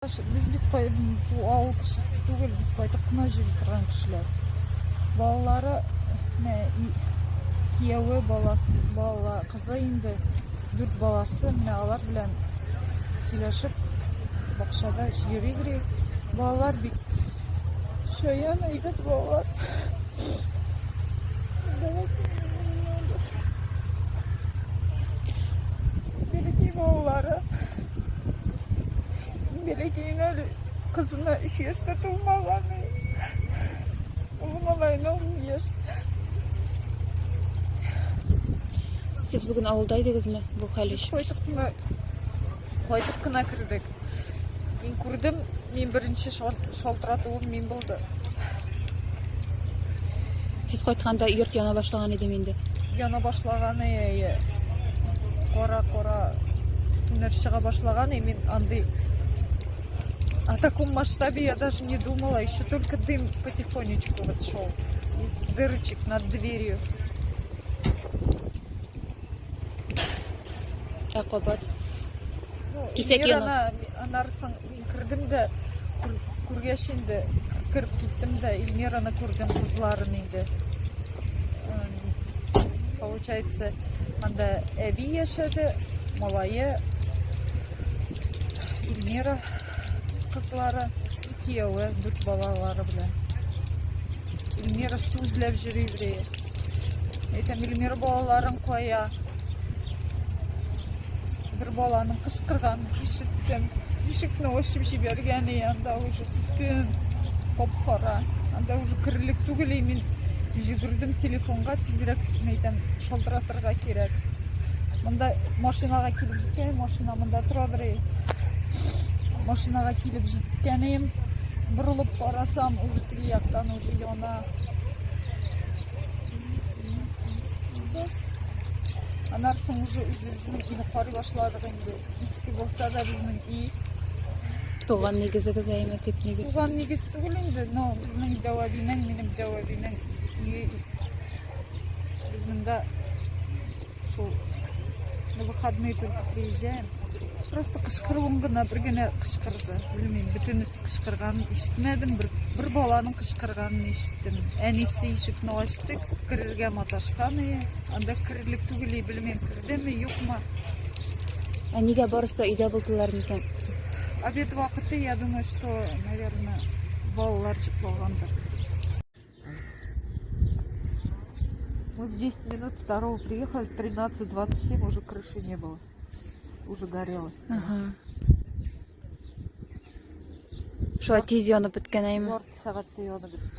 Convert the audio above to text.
Без бит бу авыл кешесе түгел, без кайтып кына йөри торган кешеләр. Балалары, менә кияве, баласы, бала, кызы инде, дүрт баласы, менә алар белән сөйләшеп бакчада йөри йөри. Балалар бик чаян, әйбәт балалар. Давайте немного. Бәләкәй балалары. Бәләкәен әле кызына өч яшь тә тулмаган. Олы малаена 10 яшь. Сез бүген авылда идегезме бу хәл өчен? Кайтып кына кердек. Мин күрдем, мин беренче шалтыратуым мин булды. Сез кайтканда йорт яна башлаган иде инде. Яна башлаган, әйе. Кара-кара төтеннәр чыга башлаган, и мин андый о таком масштабе я даже не думала, еще только дым потихонечку вот шел из дырочек над дверью. Ә кабат Ну, Кисәк Эльмираны аннары мин кердем дә, күргәч инде кереп киттем дә, Эльмираны күрдем, кызларын инде. Получается, анда әби яшәде, малае, Эльмира кызлары, кияве, дүрт балалары белән. Эльмира су эзләп йөри иде. Әйтәм, Эльмира, балаларың кая? Бер баланың кычкырганын ишеттем. Ишекне ачып җибәргән, и анда уже төтен, кап-кара. Анда уже керерлек түгел, и мин йөгердем телефонга тизрәк, әйтәм, шалтыратырга кирәк. Монда машинага килеп җиткән, машина монда торадыр. И. Машинага килеп җиткәнем, борылып карасам, уже теге яктан уже яна. Аннан соң уже үзебезнең өйне карый башладык инде. Иске булса да безнең өй. Туган нигезегез әйме дип нигез. Туган нигез түгел инде, но безнең дәү әбинең, минем дәү әбинең өе. Без монда шул на выходные только приезжаем. Просто кычкыруын гына бер генә кычкырды. Белмим, бөтенесе кычкырганын ишетмәдем. Бер баланың кычкырганын ишеттем. Әнисе ишекне ачты, керергә маташкан иде. Анда керерлек түгел, белмим, кердеме, юкмы. Ә нигә барысы да өйдә булдылар микән? Обед вакыты, я думаю, что, наверное, балалар йоклагандыр. Мы в 10 минут второго приехали, в 13:27 уже крыши не было. Уже горело. Ага. Шулай тиз янып беткән әйме? Ярты сәгатьтә янып бетте.